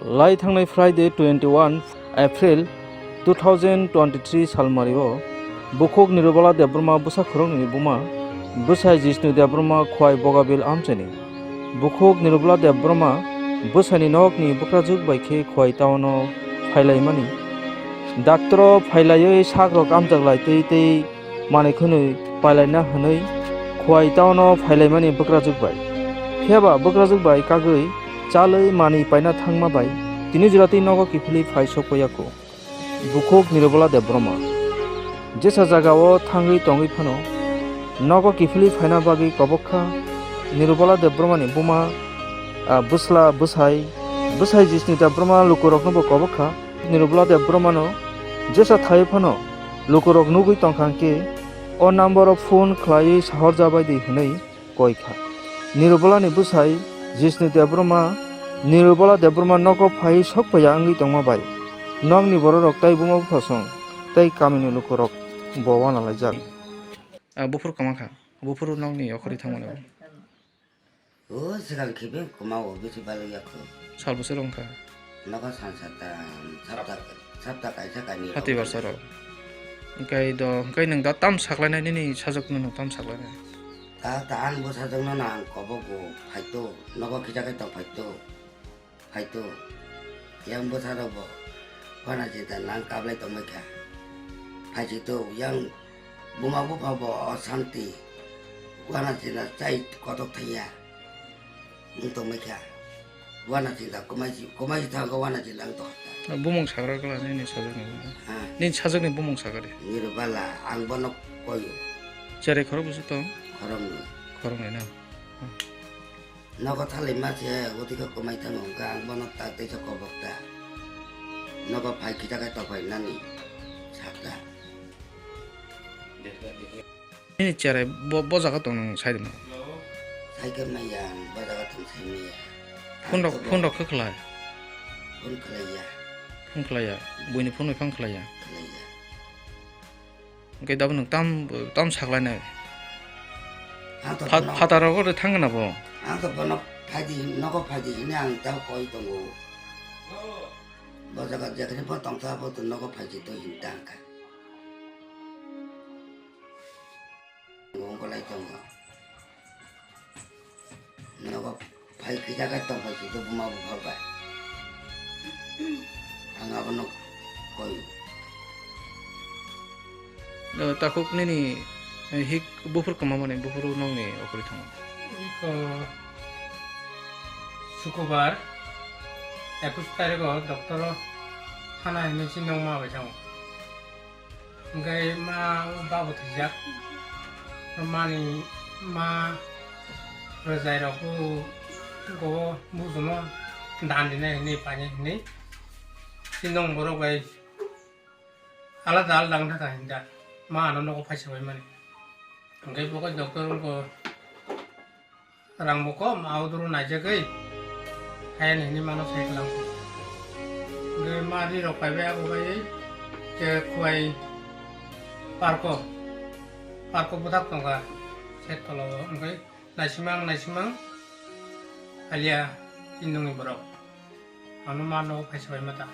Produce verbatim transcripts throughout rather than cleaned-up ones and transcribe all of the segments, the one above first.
Lai thangnai Friday twenty one April two thousand twenty three salmario bukhuk Nirubala Debbarma bwsa khoroknwini buma bwsai Jisnu Debbarma Khwai Bogabil amchaini bukhuk Nirubala Debbarma bwsaini nokni bwkrajwk bai khe Khwai town-o phailaimani. Doctor-o phailaiwi sakrok amjak lai tei tei manwi khwnwi pailaina hwnwi Khwai town-o phailaimani bwkrajwk bai. Phiya ba bwkrajwk bai kagwi chalwi manwi paina thangma bai tini jora tei nogo kiphilwi phai sokpaiya kho. Bukhuk Nirubala Debbarma jesa jagao thangwi tongwi phano nogo kiphilwi phaina bagwi kobok kha. Nirubala Debbarmani buma, ah, bwsla bwsai, bwsai Jisnu Debbarma lukurokno bo kobok kha. Nirubala Debbarmano jesa thaiwi phano lukurok nugwi tongkha hwnkhe o number-o phone khlaiwi sahorjabai di hwnwi koi kha. Nirubalani bwsai Jisnu Debbarma, Nirubala Debbarma nogo phaiwi sokpaiya wngwi tongma bai nokni bororok tei buma buphasong tei kamini lukurok bo uanalaijak. Ah, buphuru kwma kha, buphuru nokni okhorwi thangmani. O swkang khibi kwma o bisi balwi yakho. Sal bwswk wngkha? Nogo sansa ta sapta sapta kaisa kainwi. Hati rok. Barsarok. Hwnkhe do, hwnkhe nwng da tam saklainai nini sajwkno nwng tam saklainai? Ta ta ang bo sajwkno no ang kobogo phaito, nogo khijakai tong phaito. Phaito. Yang bwsarok bo wana jeta nang kablai tongbai kha. Phaisito yang buma bupha bo osanti. Wana jeta chai kotok thaiya. Wng tongbai kha. Wana jeta kwmai ji, kwmai ji thango wana jeta wng tongkha. Bumung sagra kala nini sajwkni bumung. Ha. Nini sajwkni bumung sagra de. Nirubala ang bono koyo. Cherai khorok bwswk tong? Khoroknwi. Khoroknwi na. Nogo thalwi ma se, o twi khe kwmai thangwi hwnkha, ang bono tak teisa kobok ta. Nogo phai khita khe tongphai nani sakta. Nini cherai bo, bo jaga tong nwng sai rwma? Sai khe maya, ang bo jaga tong sai maya. Phone rok, phone rok khe khlai? Phone khlai ya. Phone khlai ya? Buini phone bai phang khlai ya? Khlai ya. Hwnkhe dabo nwng tam, tam saklainai? Ang to pha-, bono, phataro gore thangna bo? Ang to bono phaidi hin-, nogo phaidi hinwi ang tamo koi tongo. Bo jaga jekhne bo tongtha bo to nogo phaidi to hin tangkha. Wngkha lai tongo. Nogo phai khita khe tongphai sidi buma bupha bai. Ang abono koi. No, takhuk nini, eh, hik buphur kwmamani buphuru nokni okhorwi thango. Iko Sukubar ekush tarikh o doctor o thana hinwi si nokma bai thango. Hwnkhe ma babo thwijak. Mani ma rwjairok bo go bujuno dan rinai hinwi painai hinwi. Chini nong borok bai alada alada wngkha hinda. Ma ano nogo phaisa bai mani. Hwnkhe bo khe doctor wngkha. Rang bo kom, auduru naijagwi, hayan hinwi mano sai kwlang. Hwnkhe ma ri rok paibai abo bai, je Khwai parko, parko bwthak tongkha, side tolao, hwnkhe naisimang, naisimang, alia, chini nungni borok. Ano ma nogo phaisa bai mata.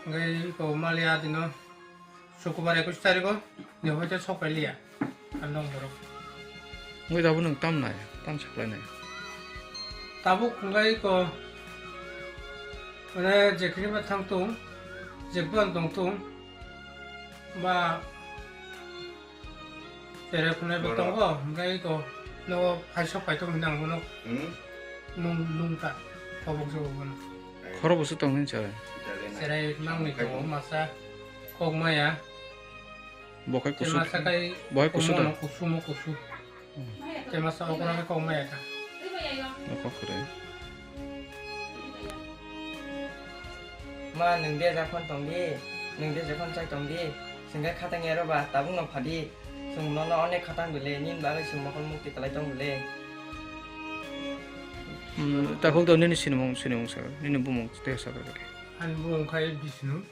Hwnkhe iko maliya dino, Sukubar ekush tarikh o ni hoite sok pai liya. Ang nong borok. Wngwi tabuk nwng tam nai, tam saklai nai. Tabuk wngkha iko, mane jekhini ba thang tung, jekbo ang tong tung, ba tere phunai bo tongo, hwnkhe iko nogo phai sok pai tong hinang bono. Hmm? Nung, nung ta, kobok se bono. Khoro bwswk tong hinwi chare. Cherai nangni tongo masa kok maya. Bo khai kusu. Masa kai bo khai kusu da. Kusumo kusu. Hmm. Te masa okra kai kok maya ta. Nokok kore. Ma, nwng de jakhon tong di, nwng de jakhon chai tong di, sengkhe khatang yaro ba tabuk no phadi. Chwng nono onek khatang bile, nini bagwi chwng mokol mukti kwlai tong bile. Hmm, takhuk do nini sinimung, sinimung sakha, nini bumung tei sakha khe. Ani bumung khai Bishnu.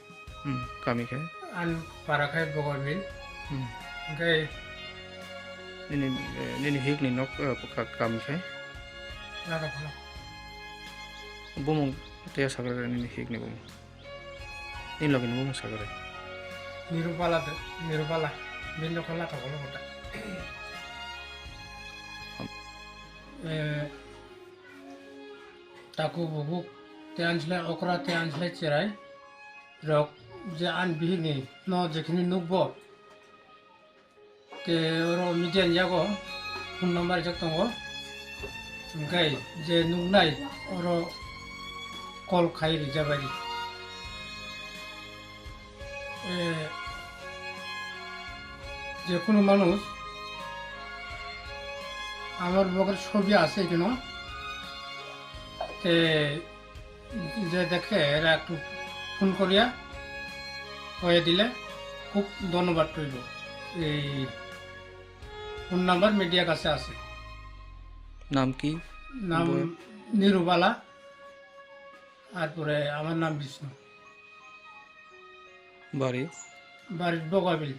Hmm, kami khe? Ani para khai Bogorbin. Hmm. Hwnkhe nini, eh, nini hikni nok, eh, ka-, kami khe? Nada phala. Bumung Tei sakra nini hik ni bumung. Nini logi ni bumung sakra. Nirupala de, Nirupala. Bini lokha lata bolo kota. Eh, taku bubuk te anjle okra te anjle cherai. Rok je an bihini no jekhini nukbo. Te oro media ni yago phone number rijak tongo. Hingkhe je nuknai oro call khai rijak bai. Eh, je kunu manuj amar bogor sobi ase keno. Te যে দেখে এরা একটু ফোন করিয়া হয়ে দিলে খুব ধন্যবাদ রইল। এই ফোন নাম্বার মিডিয়ার কাছে আছে। নাম কি? নাম বল। নিরুবালা, তারপরে আমার নাম বিষ্ণু। বাড়ি? বাড়ির বগাবিল।